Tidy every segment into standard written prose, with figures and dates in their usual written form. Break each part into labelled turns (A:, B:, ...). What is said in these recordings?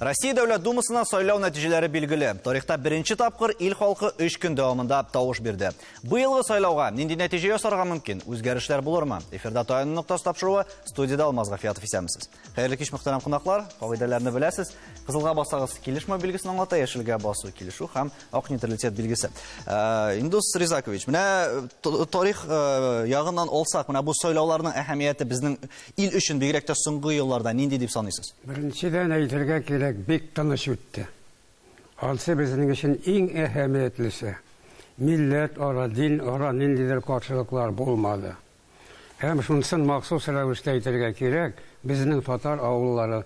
A: Россия Дәүләт Думасына сайлау нәтиҗәләре билгеле. Тарихта беренче тапкыр ил халкы 3 көн дәвамында тавыш бирде. Быелгы сайлауга нинди нәтиҗә ясарга мөмкин? Үзгәрешләр булырмы? Эфирда Таяну ноктасы тапшыруы, студиядә Алмаз Гафиятов, исәнмесез. Хәерле кич, мөхтәрәм кунаклар. Кагыйдәләрне беләсез. Кызылга бассагыз килешмәү билгесен аңлата, яшелгә басу килешү һәм ак нейтралитет билгесе. Индус Ризакович, менә тарих ягыннан алсак, менә бу сайлауларның әһәмияте безнең ил өчен бигрәк тә соңгы елларда нинди дип саныйсыз?
B: Беренчедән әйтергә кирәк, бик тыныч үтте. Ансы безнең өчен иң әһәмиятлесе. Милләт ара, дин ара ниндидер каршылыклар булмады. Һәм шунысын махсус рәвештә әйтергә кирәк, безнең татар авыллары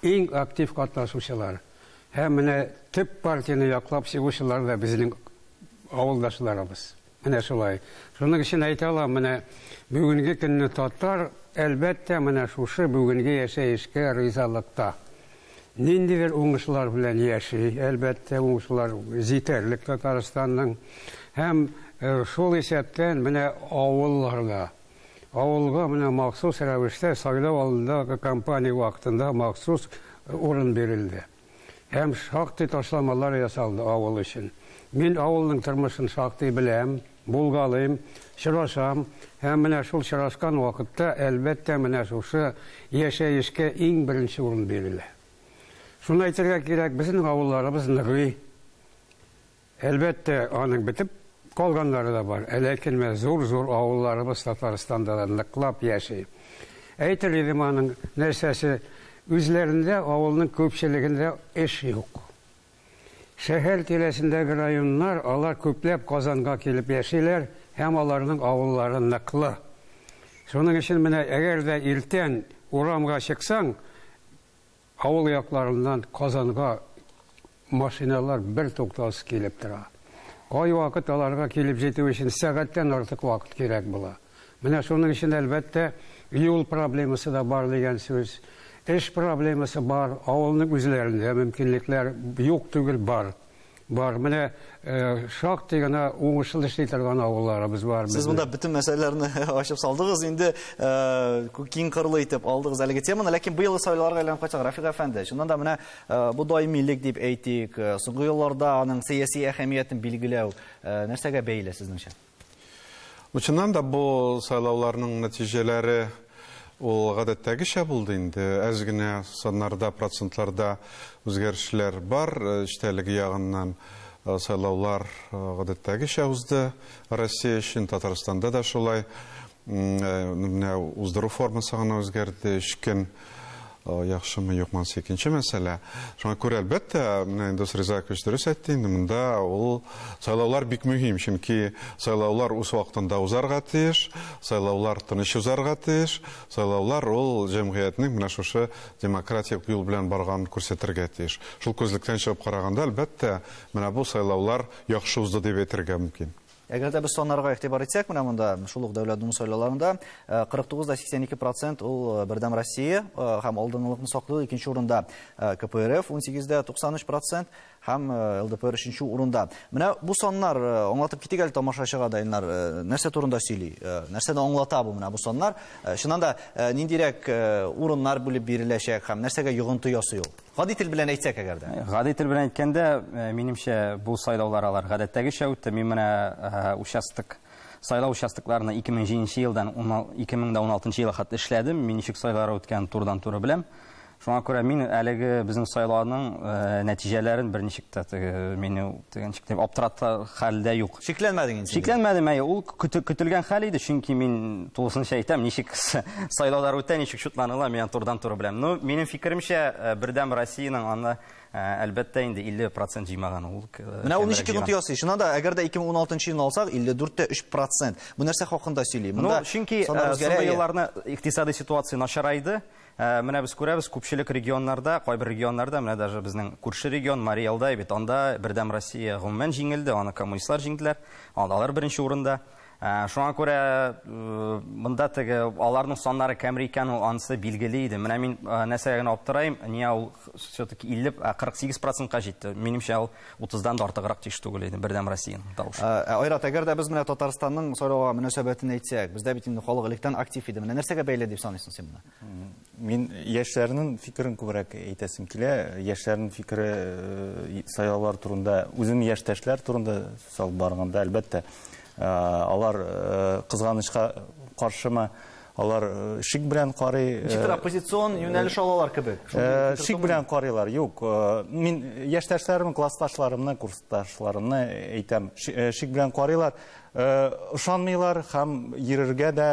B: иң актив катнашучылар. Һәм менә төп партияне яклап чыгучылар да безнең авылдашларыбыз. Менә шулай. Шуның өчен әйтә алам, менә бүгенге көнне татар, әлбәттә, менә шушы бүгенге яшәешкә ризалыкта. Ниндидер уңышлар белән яши, әлбәттә, уңышлар җитәрлек Татарстанның. Һәм шул исәптән менә авылларда, авылга менә махсус рәвештә сайлау алдындагы кампания вакытында махсус урын бирелде. Һәм шактый ташламалар ясалды авыл өчен. Мин авылның тормышын шактый беләм, булгалыйм, чырашам. Һәм менә шул чырашкан вакытта, әлбәттә, менә шушы яшәешкә иң беренче урын бирелә. Шуны әйтергә кирәк, безнең авылларыбыз ныгый. Әлбәттә, аның бетеп калганнары да бар. Ләкин менә зур-зур авылларыбыз Татарстанда да ныклап яши. Әйтер идем, аның нәрсәсе, үзләрендә авылның күпчелегендә эш юк. Шәһәр тирәсендәге районнар, алар күпләп Казанга килеп яшиләр һәм аларның авыллары ныклы. Шуның өчен менә әгәр дә иртән урамга чыксаң, авыл якларыннан Казанга машиналар бер туктаусыз килеп тора. Кайвакыт аларга килеп җитү өчен сәгатьтән артык вакыт кирәк була. Менә шуның өчен, әлбәттә, юл проблемасы да бар дигән сүз. Эш проблемасы бар, авылның үзләрендә мөмкинлекләр юк түгел, бар. Бар. Менә шактый гына уңышлы эшли торган авылларыбыз бар.
A: Сез монда бөтен мәсьәләләрне ачып салдыгыз, инде киң кырлы итеп алдыгыз әлеге теманы, ләкин быелгы сайлауларга әйләнеп кайтсак, Рафик әфәнде, чыннан да менә бу даимилек дип әйтик, соңгы елларда аның сәяси әһәмиятен билгеләү нәрсәгә бәйле сезнеңчә?
C: Чыннан да бу сайлауларның нәтиҗәләре ул гадәттәгечә булды инде. Әз генә саннарда, процентларда үзгәрешләр бар. Эчтәлеге ягыннан сайлаулар гадәттәгечә узды. Россия өчен, Татарстанда да шулай. Менә уздыру формасы гына үзгәрде. Өч көн яхшымы, юкмы, анысы икенче мәсьәлә. Шуңа күрә, әлбәттә, менә Индус Ризакович дөрес әйтте инде, монда ул сайлаулар бик мөһим, чөнки сайлаулар үз вакытында узарга тиеш, сайлаулар тыныч узарга тиеш, сайлаулар ул җәмгыятьнең менә шушы демократик юл белән барганын күрсәтергә тиеш. Шул күзлектән чыгып караганда, әлбәттә, менә бу сайлаулар яхшы узды дип әйтергә мөмкин.
A: Әгәр дә без саннарга игътибар итсәк, менә монда шул ук Дәүләт Думасы сайлауларында 49,82% ул Бердәм Россия һәм алдынгылыкны саклый, икенче урында КПРФ 18,93% һәм ЛДПР өченче урында. Менә бу саннар аңлатып китик әле тамашачыга да, Илнар, нәрсә турында сөйли, нәрсәне аңлата бу менә бу саннар? Чыннан да ниндирәк урыннар бүлеп биреләчәк һәм нәрсәгә йогынты ясый ул? Гади тел белән әйтсәк әгәр дә.
D: Гади тел белән әйткәндә, минемчә, бу сайлаулар алар гадәттәгечә үтте. Мин менә участок, сайлау участокларына 2007 елдан 2016 елга хәтле эшләдем. Мин ничек сайлаулар үткәнен турыдан-туры беләм. Шуңа күрә мин әлеге безнең сайлауның нәтиҗәләрен берничек тә теге мине теге ничек дип аптырата хәлдә юк.
A: Шикләнмәдең инде.
D: Шикләнмәдем, әйе, ул көтелгән хәл иде, чөнки мин тулысынча әйтәм, ничек сайлаулар үтә, ничек шутланыла, мин турыдан-туры беләм. Ну, минем фикеремчә, Бердәм Россиянең анда, әлбәттә, инде 50% җыймаган ул.
A: Менә ул ничек йогынты ясый? Чыннан да, әгәр дә 2016 елны алсак, 54,3%. Бу нәрсә хакында сөйли?
D: Монда чөнки соңгы елларны икътисади ситуация начарайды. Менә без күрәбез, күпчелек регионнарда, кайбер регионнарда, менә даже безнең күрше регион Марий Элда бит, анда Бердәм Россия гомумән җиңелде, аны коммунистлар җиңделәр, алар беренче урында. Шуңа күрә монда теге аларның саннары кәмри икән, ул анысы билгеле иде. Менә мин нәрсәгә генә аптырайм, нигә ул все-таки 48%-ка җитте. Минемчә, ул 30-дан да артыграк тиеш түгел иде Бердәм Россиянең тавышы.
A: Айрат, әгәр дә без менә Татарстанның сайлауга мөнәсәбәтен әйтсәк, бездә бит инде халык электән актив иде. Менә нәрсәгә бәйле дип саныйсың син моны?
E: Мин яшьләрнең фикерен күбрәк әйтәсем килә. Яшьләрнең фикере сайлаулар турында, үзем яшьтәшләр турында сүз алып барганда, әлбәттә, алар кызганычка каршымы, алар шик белән карый.
A: Ничектер оппозицион юнәлеш алалар кебек.
E: Шик белән карыйлар. Юк, мин яшьтәшләрем, классташларымны, курсташларымны әйтәм, шик белән карыйлар, ышанмыйлар һәм йөрергә дә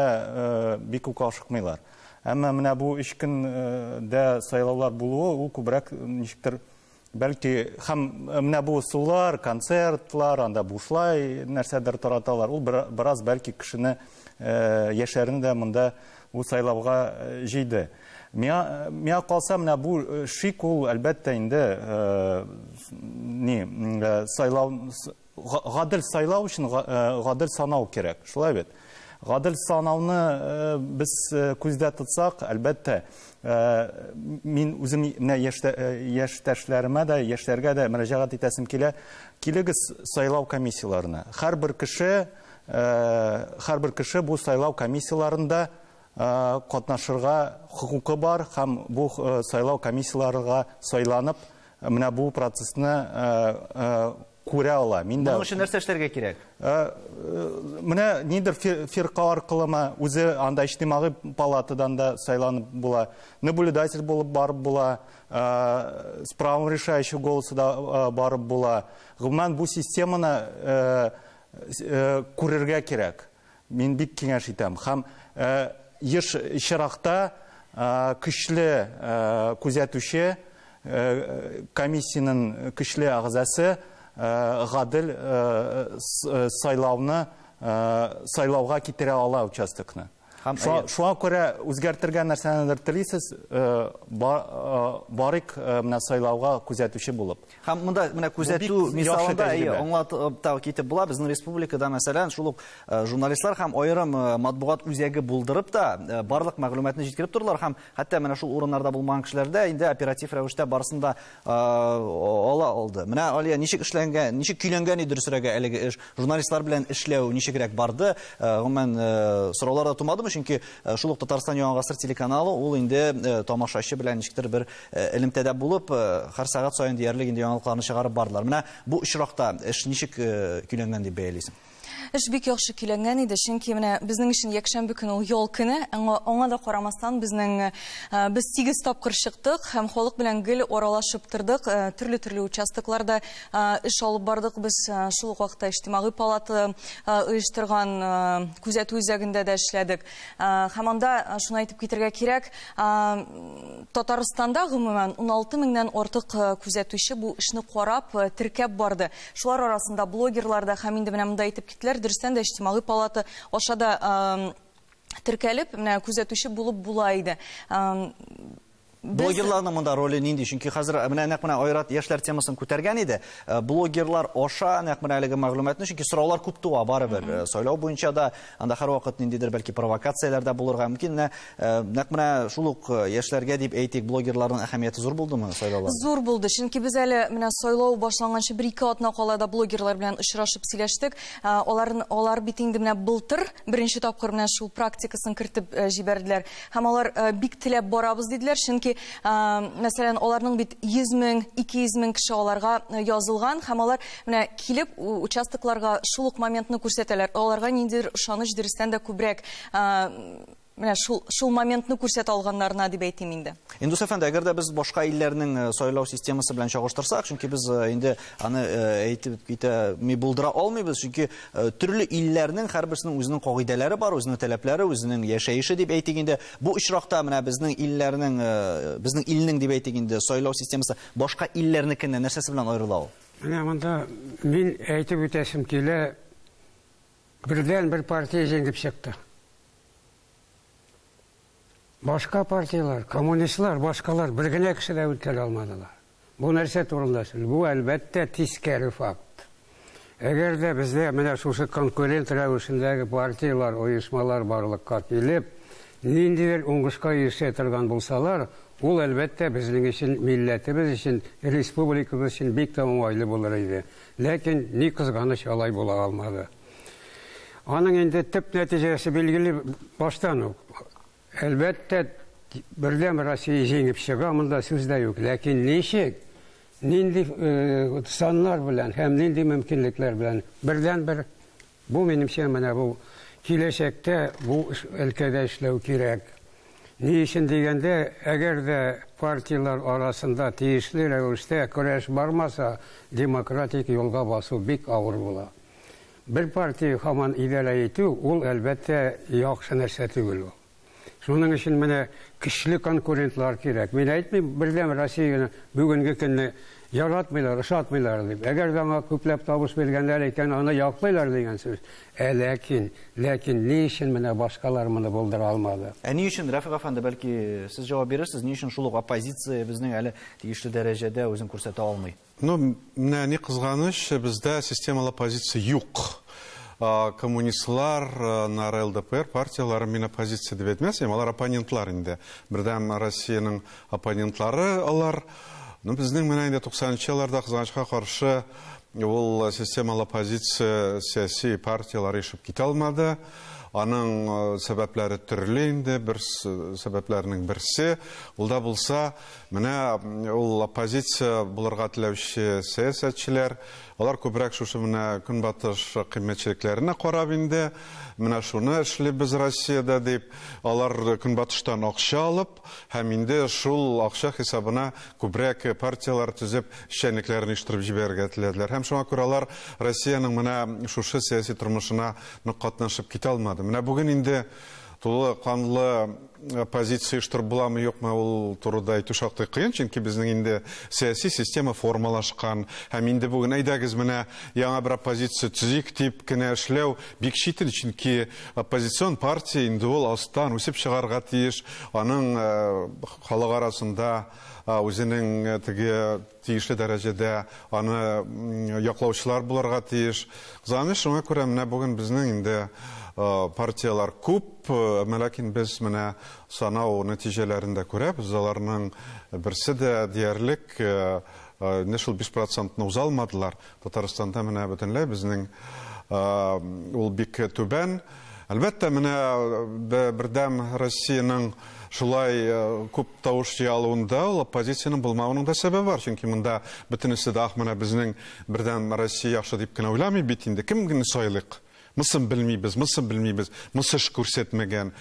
E: бик үк ашыкмыйлар. Әмма менә бу 3 көндә сайлаулар булуы, ул күбрәк ничектер, бәлки, һәм менә бу ысуллар, концертлар, анда бушлай нәрсәдер тараталар, ул бераз бәлки кешене, яшьләрне дә монда бу сайлауга җыйды. Миңа калса, менә бу шик ул, әлбәттә, инде, сайлау, гадел сайлау өчен гадел санау кирәк, шулай бит. Гадел санауны без күздә тотсак, әлбәттә, мин үзем менә яшьтәшләремә дә, яшьләргә дә мөрәҗәгать итәсем килә. Килегез сайлау комиссияләренә. Һәрбер кеше бу сайлау комиссияләрендә катнашырга хокукы бар һәм бу сайлау комиссияләргә сайланып, менә бу процессны күрә ала.
A: Моның өчен нәрсә эшләргә кирәк?
E: Менә нидер фирка аркылымы, үзе анда иҗтимагый палатадан да сайланып була, наблюдатель булып барып була, с правом решающего голоса да барып була. Гомумән, бу системаны күрергә кирәк. Мин бик киңәш итәм. Һәм еш чиракта көчле күзәтүче комиссиянең көчле әгъзасы гадел сайлауны сайлауга китерә ала участокны. Шуңа күрә үзгәртергә нәрсәнедер телисез, барыйк менә сайлауга күзәтүче булып.
A: Һәм монда менә күзәтү мисалында аңлатып та китеп була. Безнең республикада, мәсәлән, шул ук журналистлар һәм аерым матбугат үзәге булдырып та барлык мәгълүматны җиткереп тордылар һәм хәтта менә шул урыннарда булмаган кешеләр дә инде оператив рәвештә барысын да ала алды. Менә Алия, ничек эшләнгән, ничек көйләнгән иде дөресрәге әлеге эш? Журналистлар белән эшләү ничегрәк барды? Гомумән, сораулар да тумадымы? Чөнки шул ук Татарстан Яңа Гасыр телеканалы ул инде тамашачы белән ничектер бер элемтәдә булып, һәр сәгать саен диярлек инде яңалыкларны чыгарып бардылар. Менә бу очракта эш ничек көйләнгән дип бәялисең?
F: Эш бик яхшы көйләнгән иде, чөнки менә безнең өчен якшәмбе көне ул ял көне, аңа да карамастан без 8 тапкыр чыктык һәм халык белән гел аралашып тордык, төрле-төрле участокларда эш алып бардык. Без шул ук вакытта иҗтимагый палата оештырган күзәтү үзәгендә дә эшләдек. Һәм анда шуны әйтеп китәргә кирәк, Татарстанда гомумән 16 меңнән артык күзәтүче бу эшне карап, теркәп барды. Шулар арасында блогерлар да һәм инде менә монда әйтеп киттеләр, дөрестән дә иҗтимагый палата аша да теркәлеп, менә күзәтүче булып була иде.
A: Блогерларның монда роле нинди? Чөнки хәзер менә нәкъ менә Айрат яшьләр темасын күтәргән иде. Блогерлар аша нәкъ менә әлеге мәгълүматны, чөнки сораулар күп туа барыбер. Сайлау буенча да анда һәрвакыт ниндидер бәлки провокацияләр дә булырга мөмкин. Менә нәкъ менә шул ук яшьләргә дип әйтик, блогерларның әһәмияте зур булдымы сайлауларда?
F: Зур булды, чөнки без әле менә сайлау башланганчы 1-2 атна кала да блогерлар белән очрашып сөйләштек. Алар бит инде менә былтыр беренче тапкыр менә шул практикасын кертеп җибәрделәр. Һәм алар бик теләп барабыз диделәр, чөнки мәсәлән, аларның бит 100 мең, 200 мең кеше аларга язылган һәм алар менә килеп участокларга шул ук моментны күрсәтәләр. Аларга ниндидер ышаныч дөрестән дә күбрәк менә шул моментны күрсәтә алганнарына дип әйтим инде.
A: Индус әфәнде, әгәр дә без башка илләрнең сайлау системасы белән чагыштырсак, чөнки без инде аны әйтеп китә ми булдыра алмыйбыз, чөнки төрле илләрнең һәрберсенең үзенең кагыйдәләре бар, үзенең таләпләре, үзенең яшәеше дип әйтик инде. Бу очракта менә безнең илләрнең, безнең илнең дип әйтик инде сайлау системасы башка илләрнекеннән нәрсәсе белән аерыла ул?
B: Менә монда мин әйтеп үтәсем килә, бердән бер партия җиңеп чыкты. Башка партиялар, коммунистлар, башкалар бер генә кеше дә үткәрә алмадылар. Бу нәрсә турында сүз? Бу әлбәттә тискәре факт. Әгәр дә бездә менә шушы конкурент рәвешендәге партиялар, оешмалар барлыкка килеп, ниндидер уңышка ирешә торган булсалар, ул әлбәттә безнең өчен, милләтебез өчен, республикабыз өчен бик тә уңайлы булыр иде. Ләкин ни кызганыч, алай була алмады. Аның инде төп нәтиҗәсе билгеле баштан ук. Әлбәттә, Бердәм Россия җиңеп чыга, монда сүз дә юк. Ләкин ничек, нинди саннар белән һәм нинди мөмкинлекләр белән бердән-бер бу минемчә менә бу киләчәктә бу өлкәдә эшләү кирәк. Ни өчен дигәндә, әгәр дә партияләр арасында тиешле рәвештә көрәш бармаса, демократик юлга басу бик авыр була. Бер партия һаман идарә итү, ул әлбәттә яхшы нәрсә түгел ул. Шуның өчен менә көчле конкурентлар кирәк. Мин әйтмим, Бердәм Россияне бүгенге көнне яратмыйлар, ошатмыйлар дип. Әгәр дә аңа күпләп тавыш биргәннәр икән, аны яклыйлар дигән сүз. Ә ләкин, ләкин ни өчен менә башкалар моны булдыра алмады?
A: Ә ни өчен, Рәфыйк әфәнде, бәлки сез җавап бирерсез, ни өчен шул ук оппозиция безнең әле тиешле дәрәҗәдә үзен күрсәтә алмый?
C: Ну, менә ни кызганыч, бездә системалы оппозиция юк. Коммунистлар, аннары ЛДПР партияләре мин оппозиция дип әйтмәс идем, алар оппонентлар инде. Бердәм Россиянең оппонентлары алар. Ну, безнең менә инде 90 елларда кызганычка каршы ул системалы оппозиция сәяси партияләре ишеп китә алмады. Аның сәбәпләре төрле инде, бер сәбәпләрнең берсе, ул да булса, менә ул оппозиция булырга теләүче сәясәтчеләр, алар күбрәк шушы менә көнбатыш кыйммәтчелекләренә карап инде, менә шуны эшлибез Россиядә дип, алар көнбатыштан акча алып, һәм инде шул акча хисабына күбрәк партияләр төзеп, эшчәнлекләрен оештырып җибәрергә теләделәр. Һәм шуңа күрә алар Россиянең менә шушы сәяси тормышына нык катнашып китә алмады. Менә бүген инде тулы канлы позиция оештырып буламы, юкмы, ул турыда әйтү шактый кыен, чөнки безнең инде сәяси система формалашкан, һәм инде бүген әйдәгез менә яңа бер оппозиция төзик дип кенә эшләү бик читен, чөнки оппозицион партия инде ул астан үсеп чыгарга тиеш, аның халык арасында үзенең теге тиешле дәрәҗәдә аны яклаучылар булырга тиеш. Кызганыч, шуңа күрә менә бүген безнең инде партияләр күп, әмма ләкин без менә санау нәтиҗәләрен дә күрәбез, аларның берсе дә диярлек инде шул 5%-ны уза алмадылар. Татарстанда менә бөтенләй безнең ул бик түбән. Әлбәттә, менә Бердәм Россиянең шулай күп тавыш җыя алуында ул оппозициянең булмавының да сәбәбе бар, чөнки монда бөтенесе дә ах менә безнең Бердәм Россия яхшы дип кенә уйламый бит инде. Кем генә сайлыйк? Мысын белмибез, мысын белмибез, мысы эш күрсәтмәгән.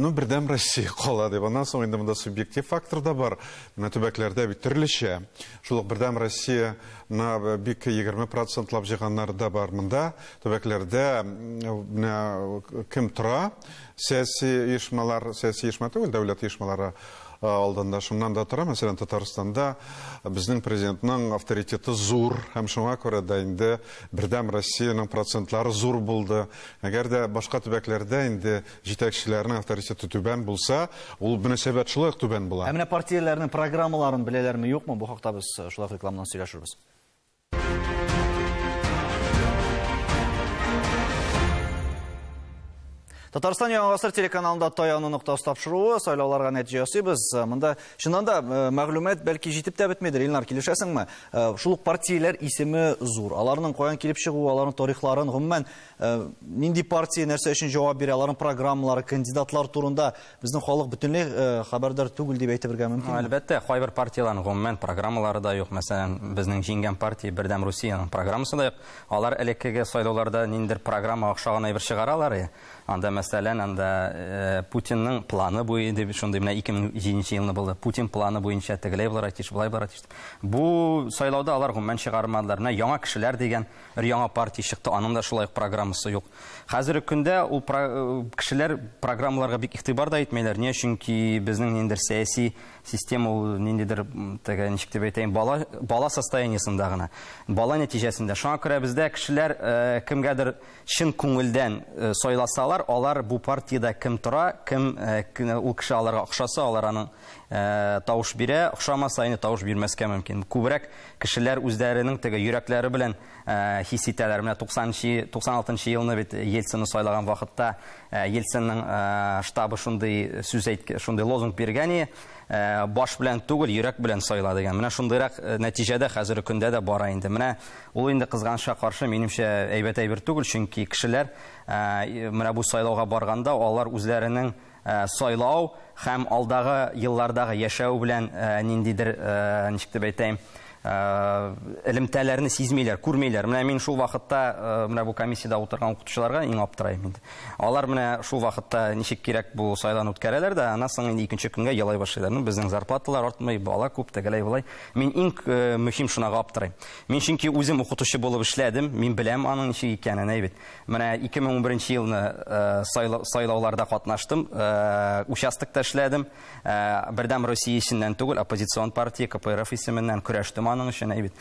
C: Ну, Бердәм Россия кала дип. Аннан соң инде монда субъектив фактор да бар. Менә төбәкләрдә бит төрлечә. Шул ук Бердәм Россия на бик 20%лап җыйганнар да бар монда. Төбәкләрдә менә кем тора? Сәяси оешмалар, сәяси оешма түгел, дәүләт оешмалары алдында шуннан да тора. Мәсәлән, Татарстанда безнең президентның авторитеты зур, һәм шуңа күрә дә инде Бердәм Россиянең процентлары зур булды. Әгәр дә башка төбәкләрдә инде җитәкчеләрнең авторитеты түбән булса, ул мөнәсәбәт шулай ук түбән була.
A: Ә менә партияләрнең программаларын беләләрме, юкмы? Бу хакта без шулай ук рекламадан сөйләшербез. Татарстан Яңа Гасыр телеканалында Таяну ноктасы тапшыруы, сайлауларга нәтиҗә ясыйбыз. Монда чыннан да мәгълүмат бәлки җитеп тә бетмидер. Илнар, килешәсеңме? Шул ук партияләр исеме зур. Аларның каян килеп чыгуы, аларның тарихларын, гомумән, нинди партия нәрсә өчен җавап бирә, аларның программалары, кандидатлар турында безнең халык бөтенләй хәбәрдар түгел дип әйтергә мөмкин.
D: Әлбәттә, кайбер партияләрнең гомумән программалары да юк. Мәсәлән, безнең җиңгән партия Бердәм Русиянең программасы да юк. Алар элеккеге сайлауларда ниндидер программа охшаган әйбер чыгаралар. Анда, мәсәлән, анда Путинның планы буе дип, шундый менә 2007 елны булды. Путин планы буенча тегеләй булырга тиеш, болай булырга тиеш. Бу сайлауда алар гомумән чыгармадылар. Менә яңа кешеләр дигән бер яңа партия чыкты, аның да шулай ук программасы юк. Хәзерге көндә ул кешеләр программаларга бик игътибар да итмәйләр. Ни өчен? Чөнки безнең ниндидер сәяси система ул ниндидер теге ничек дип әйтәйем, бала состояниесендә гына. Бала нәтиҗәсендә. Шуңа күрә бездә кешеләр кемгәдер чын күңелдән сайласалар, алар Алар бу партиядә кем тора, кем ул кеше аларга охшаса, алар аның тавыш бирә, охшамаса инде тавыш бирмәскә мөмкин. Күбрәк кешеләр үзләренең теге йөрәкләре белән хис итәләр. Менә 96 елны бит Ельцинны сайлаган вакытта Ельцинның штабы шундый сүз әйткән, шундый лозунг биргән, баш белән түгел, йөрәк белән сайла дигән. Менә шундыйрак нәтиҗәдә хәзерге көндә дә бара инде. Менә ул инде кызганычка каршы, минемчә, әйбәт әйбер түгел, чөнки кешеләр менә бу сайлауга барганда алар үзләренең сайлау һәм алдагы еллардагы яшәү белән ниндидер, ничек дип әйтәем, элемтәләрне сизмиләр, күрмиләр. Менә мин шул вакытта менә бу комиссиядә утырган укытучыларга иң аптырайм инде. Алар менә шул вакытта ничек кирәк бу сайлауны үткәрәләр дә, аннан соң инде икенче көнгә елай башлыйлар. Ну, безнең зарплаталар артмый, бала күп, тегеләй болай. Мин иң мөһим шунага аптырайм. Мин чөнки үзем укытучы булып эшләдем, мин беләм аның ничек икәнен, әйбәт. Менә 2011 елны сайлауларда катнаштым, участокта эшләдем. Бердәм Россия исеменнән түгел, оппозицион партия КПРФ исеменнән көрәштем аның өчен, әйбәт.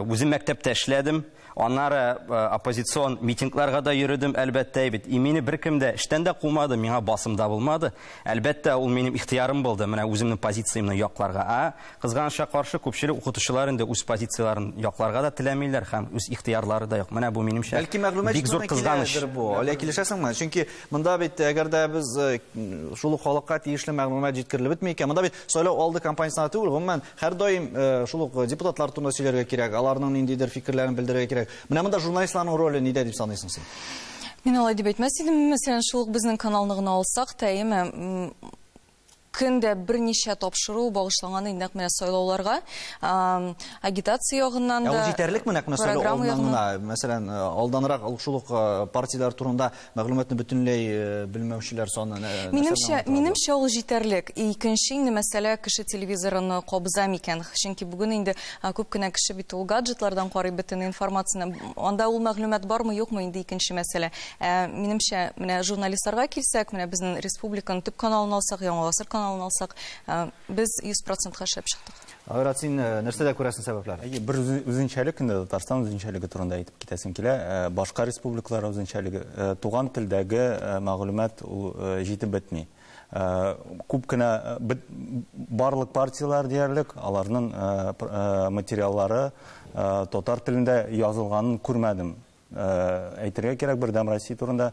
D: Үзем мәктәптә эшләдем, аннары оппозицион митингларга да йөрдем, әлбәттә, әйбәт. И мине беркем дә эштән дә кумады, миңа басым да булмады. Әлбәттә, ул минем ихтыярым булды, менә үземнең позициямне якларга. Ә кызганычка каршы, күпчелек укытучылар инде үз позицияләрен якларга да теләмиләр һәм үз ихтыярлары да юк. Менә бу минемчә бик зур кызганыч.
A: Бу. Алия, килешәсеңме? Чөнки монда бит әгәр дә без шул ук халыкка тиешле мәгълүмат җиткерелеп бетми икән, монда бит сайлау алды кампаниясенә түгел, гомумән һәрдаим шул ук депутатлар турында сөйләргә кирәк, аларның ниндидер фикерләрен белдерергә кирәк. Менә монда журналистларның роле нидә дип саныйсың син?
F: Мин алай дип әйтмәс идем. Мәсәлән, шул ук безнең каналны гына алсак та, әйеме, көндә берничә тапшыру багышланган инде нәкъ менә сайлауларга, агитация ягыннан да.
A: Ул җитәрлекме нәкъ менә сайлау алдыннан гына? Мәсәлән, алданрак шул ук партияләр турында мәгълүматны бөтенләй белмәүчеләр саны.
F: Минемчә, ул җитәрлек. Икенче инде мәсьәлә, кеше телевизорын кабыза микән? Чөнки бүген инде күп кенә кеше бит ул гаджетлардан карый бөтен информацияне. Анда ул мәгълүмат бармы, юкмы, инде икенче мәсьәлә. Минемчә, менә журналистларга килсәк, менә безнең республиканың төп каналын алсак, Яңа гасыр каналын алсак, без 100%-ка эшләп чыктык.
A: Айрат, син нәрсәдә күрәсең сәбәпләр?
E: Бер үзенчәлек инде Татарстан үзенчәлеге турында әйтеп китәсем килә. Башка республикалар үзенчәлеге, туган телдәге мәгълүмат ул җитеп бетми. Күп кенә барлык партияләр диярлек, аларның материаллары татар телендә язылганын күрмәдем. Әйтергә кирәк, Бердәм Россия турында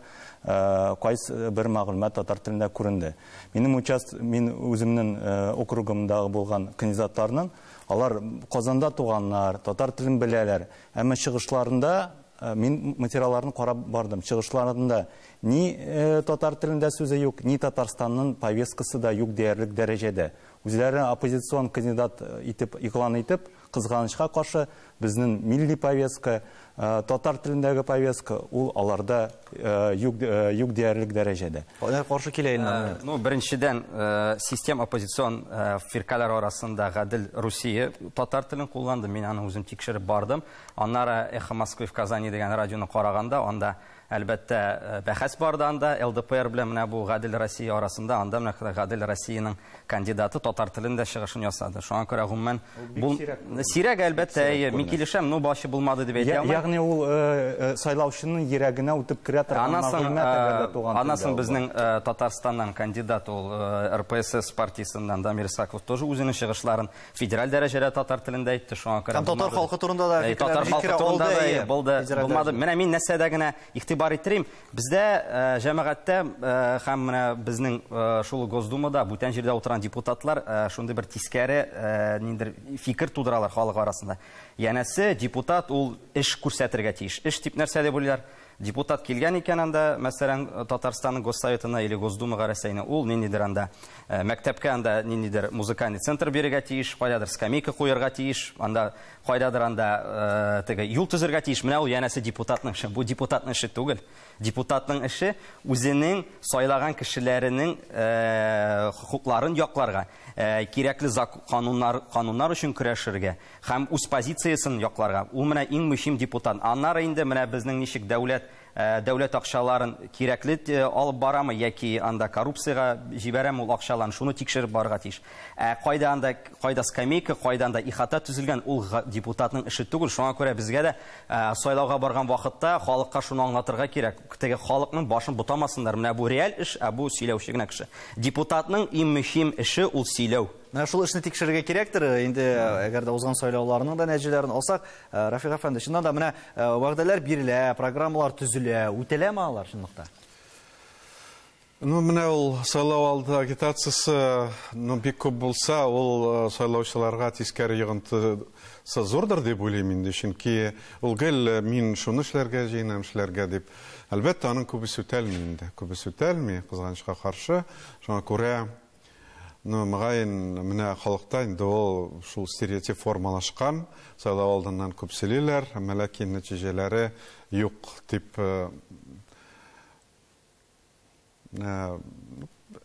E: кайсы бер мәгълүмат татар телендә күренде. Минем мин үземнең округымдагы булган кандидатларның, алар Казанда туганнар, татар телен беләләр. Әмма чыгышларында мин материалларын карап бардым. Чыгышларында ни татар телендә сүзе юк, ни Татарстанның повесткасы да юк диярлек дәрәҗәдә. Үзләре оппозицион кандидат итеп игълан итеп, кызганычка каршы безнең милли повестка, татар телендәге повестка ул аларда юк диярлек дәрәҗәдә.
A: Алар каршы килә инде.
D: Ну, беренчедән, систем оппозицион фиркалар арасында Гадел Русия татар телен кулланды. Мин аны үзем тикшереп бардым. Аннары Эхо Москвы в Казани дигән радионы караганда, анда әлбәттә бәхәс барды анда ЛДПР белән менә бу Гадел Россия арасында, анда менә Гадел Россиянең кандидаты татар телендә чыгышын ясады. Шуңа күрә гомумән бу сирәк, әлбәттә, мин килешәм, но башы булмады дип әйтә алмыйм.
E: Ягъни ул сайлаучының йөрәгенә үтеп керә торган мәгълүмат әгәр дә туган.
D: Аннан соң безнең Татарстаннан кандидат ул РПСС партиясеннән Дамир Исаков тоже үзенең чыгышларын федераль дәрәҗәдә татар телендә әйтте. Шуңа күрә
A: татар халкы турында да
D: татар халкы турында да булды, булмады. Менә мин нәрсәдә генә игътибар иттерим. Бездә җәмәгатьтә һәм менә безнең шул Госдумада бүтән җирдә утырган депутатлар шундый бер тискәре ниндер фикер тудыралар халык арасында. Янәсе, депутат ул эш күрсәтергә тиеш. Эш дип нәрсә дип уйлыйлар? Депутат килгән икән анда, мәсәлән, Татарстанның Госсоветына или Госдумага Рәсәйне, ул ниндидер анда мәктәпкә анда ниндидер музыкальный центр бирергә тиеш, кайдадыр скамейка куярга тиеш, анда кайдадыр анда теге юл төзергә тиеш. Менә ул янәсе депутатның эше. Бу депутатның эше түгел. Депутатның эше үзенең сайлаган кешеләренең хокукларын якларга, кирәкле кануннар өчен көрәшергә һәм үз позициясен Коррупциясен якларга. Ул менә иң мөһим депутат. Аннары инде менә безнең ничек дәүләт акчаларын кирәкле алып барамы яки анда коррупциягә җибәрәме ул акчаларын, шуны тикшереп барырга тиеш. Кайда анда, кайда скамейка, кайда анда ихата төзелгән, ул депутатның эше түгел. Шуңа күрә безгә дә сайлауга барган вакытта халыкка шуны аңлатырга кирәк. Теге халыкның башын бутамасыннар. Менә бу реаль эш, ә бу сөйләүче генә кеше. Депутатның иң мөһим эше ул сөйләү.
A: Менә шул эшне тикшерергә кирәктер. Инде әгәр дә узган сайлауларның да нәтиҗәләрен алсак, Рафик әфәнде, чыннан да менә вәгъдәләр бирелә, программалар төзелә, үтәләме алар чынлыкта?
C: Ну, менә ул сайлау алды агитациясе, ну, бик күп булса, ул сайлаучыларга тискәре йогынтысы зурдыр дип уйлыйм инде, чөнки ул гел мин шуны эшләргә җыенам, эшләргә дип. Әлбәттә, аның күбесе үтәлми инде, күбесе үтәлми, кызганычка каршы. Шуңа күрә, ну, мөгаен, менә халыкта инде ул шул стереотип формалашкан, сайлау алдыннан күп сөйлиләр, әмма ләкин нәтиҗәләре юк дип.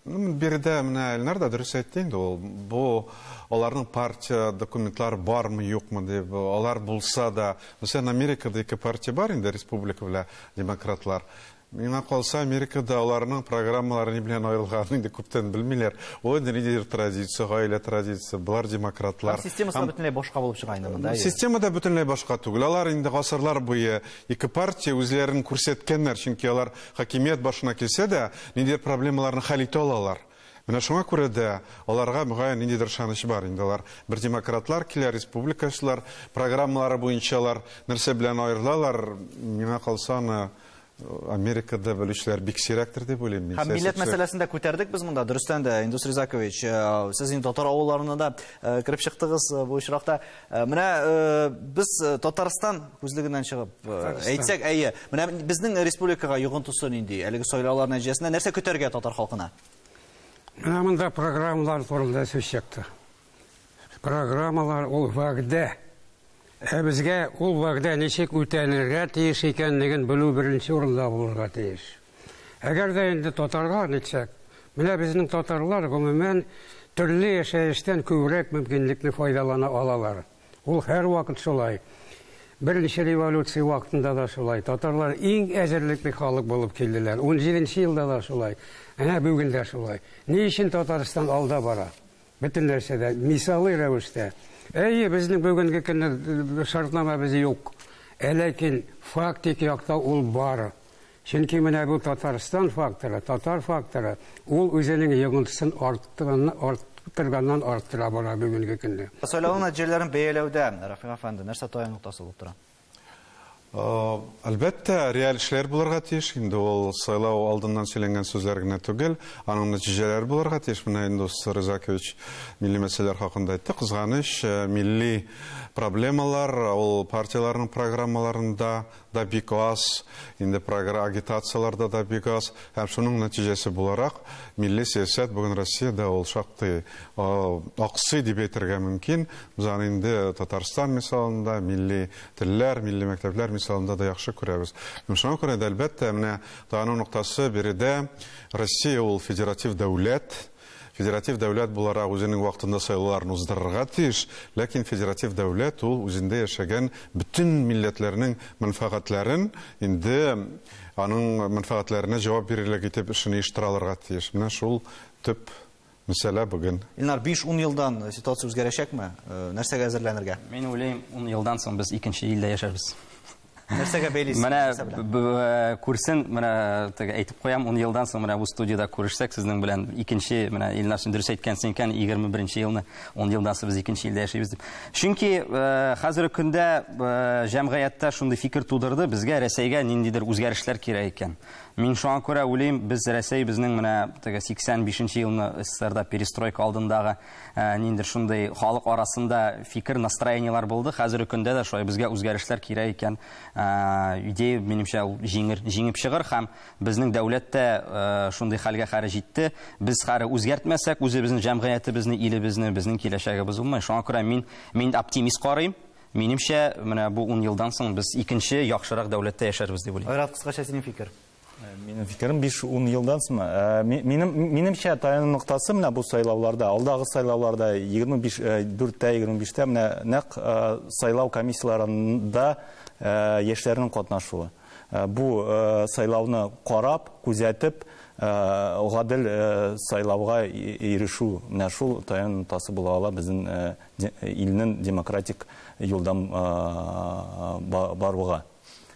C: Биредә менә Эльнар да дөрес әйтте инде ул. Бу аларның партия документлары бармы, юкмы дип, алар булса да, мәсәлән, Америкада ике партия бар инде, республика белән демократлар. Миңа калса, Америкада аларның программалары ни белән аерылганын инде күптән белмиләр. Ул инде ниндидер традиция, гаилә традиция, болар демократлар.
A: Һәм системасы да бөтенләй башка булып чыга инде монда, әйе.
C: Система да бөтенләй башка түгел. Алар инде гасырлар буе ике партия үзләрен күрсәткәннәр, чөнки алар хакимият башына килсә дә, ниндидер проблемаларны хәл итә алалар. Менә шуңа күрә дә аларга мөгаен ниндидер ышаныч бар инде. Алар бер демократлар килә, республикачылар программалары буенча алар нәрсә белән аерылалар, миңа калса, аны Америкада белүчеләр бик сирәктер дип уйлыйм мин.
A: Һәм милләт мәсьәләсен дә күтәрдек без монда. Дөрестән дә, Индус Ризакович, сез инде татар авылларына да кереп чыктыгыз бу очракта. Менә без Татарстан күзлегеннән чыгып әйтсәк, әйе, менә безнең республикага йогынтысы нинди? Әлеге сайлаулар нәтиҗәсендә нәрсә көтәргә татар халкына?
B: Менә монда программалар турында сүз чыкты. Программалар ул вәгъдә. Ә безгә ул вәгъдә ничек үтәлергә тиеш икәнлеген белү беренче урында булырга тиеш. Әгәр дә инде татарга нитсәк, менә безнең татарлар гомумән төрле яшәештән күбрәк мөмкинлекне файдалана алалар. Ул һәрвакыт шулай. Беренче революция вакытында да шулай. Татарлар иң әзерлекле халык булып килделәр. 17 елда да шулай. Әнә бүген дә шулай. Ни өчен Татарстан алда бара? Бөтен нәрсәдә мисалы рәвештә. Әйе, безнең бүгенге көндә шартнамабыз юк. Ләкин фактик якта ул бар. Чөнки менә бу Татарстан факторы, татар факторы, ул үзенең йогынтысын арттырганнан арттыра бара бүгенге көндә.
A: Сайлау нәтиҗәләрен бәяләүдә, Рафик әфәнде, нәрсә таяну ноктасы булып тора?
C: Әлбәттә, реаль эшләр булырга тиеш. Инде ул сайлау алдыннан сөйләнгән сүзләр генә түгел, аның нәтиҗәләре булырга тиеш. Менә Индус Ризакович милли мәсьәләләр хакында әйтте. Кызганыч, милли проблемалар ул партияләрнең программаларында да бик аз, инде агитацияларда да бик аз. Һәм шуның нәтиҗәсе буларак милли сәясәт бүген Россиядә ул шактый аксый дип әйтергә мөмкин. Без аны инде Татарстан мисалында, милли телләр, милли мәктәпләр мисалында да яхшы күрәбез. Шуңа күрә дә, әлбәттә, менә таяну ноктасы биредә Россия ул федератив дәүләт. Федератив дәүләт буларак үзенең вакытында сайлауларын уздырырга тиеш, ләкин федератив дәүләт ул үзендә яшәгән бөтен милләтләрнең мәнфәгатьләрен инде аның мәнфәгатьләренә җавап бирерлек итеп эшен оештыра алырга тиеш. Менә шул төп мәсьәлә бүген.
A: Илнар, 5-10 елдан ситуация үзгәрәчәкме? Нәрсәгә әзерләнергә?
D: Мин уйлыйм, 10 елдан соң без икенче илдә яшәрбез.
A: Нәрсәгә бәйлисез?
D: Менә күрсен, менә теге әйтеп куям, 10 елдан соң менә бу студияда күрешсәк сезнең белән икенче, менә Илнар, син дөрес әйткәнсең икән, 21 елны 10 елдан соң без икенче илдә яшибез дип. Чөнки хәзерге көндә җәмгыятьтә шундый фикер тудырды, безгә Рәсәйгә ниндидер үзгәрешләр кирәк икән. Мин шуңа күрә уйлыйм, без Рәсәй безнең менә теге 85 елны СССРда перестройка алдындагы ниндидер шундый халык арасында фикер, настроениелар булды. Хәзерге көндә дә шулай безгә үзгәрешләр кирәк икән. Идея, минемчә, ул җиңеп чыгыр һәм безнең дәүләт тә шундый хәлгә хәре җитте. Без хәре үзгәртмәсәк, үзебезнең җәмгыятебезне, илебезне, безнең киләчәгебез булмый. Шуңа күрә мин оптимист карыйм. Минемчә, менә бу 10 елдан соң без икенче яхшырак дәүләттә яшәрбез дип уйлыйм.
A: Айрат, кыскача синең фикер.
E: Минем фикерем 5-10 елдан соң. Минем минемчә таяну ноктасы менә бу сайлауларда, алдагы сайлауларда 25 4-тә 25-тә менә нәкъ сайлау комиссияләрендә яшьләрнең катнашуы. Бу сайлауны карап, күзәтеп, гадел сайлауга ирешү менә шул таяну ноктасы була ала безнең илнең демократик юлдан баруга.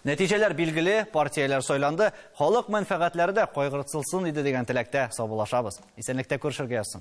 A: Нәтиҗәләр билгеле, партияләр сайланды, халык мәнфәгатьләре дә кайгыртылсын иде дигән теләктә саубуллашабыз. Исәнлектә күрешергә язсын.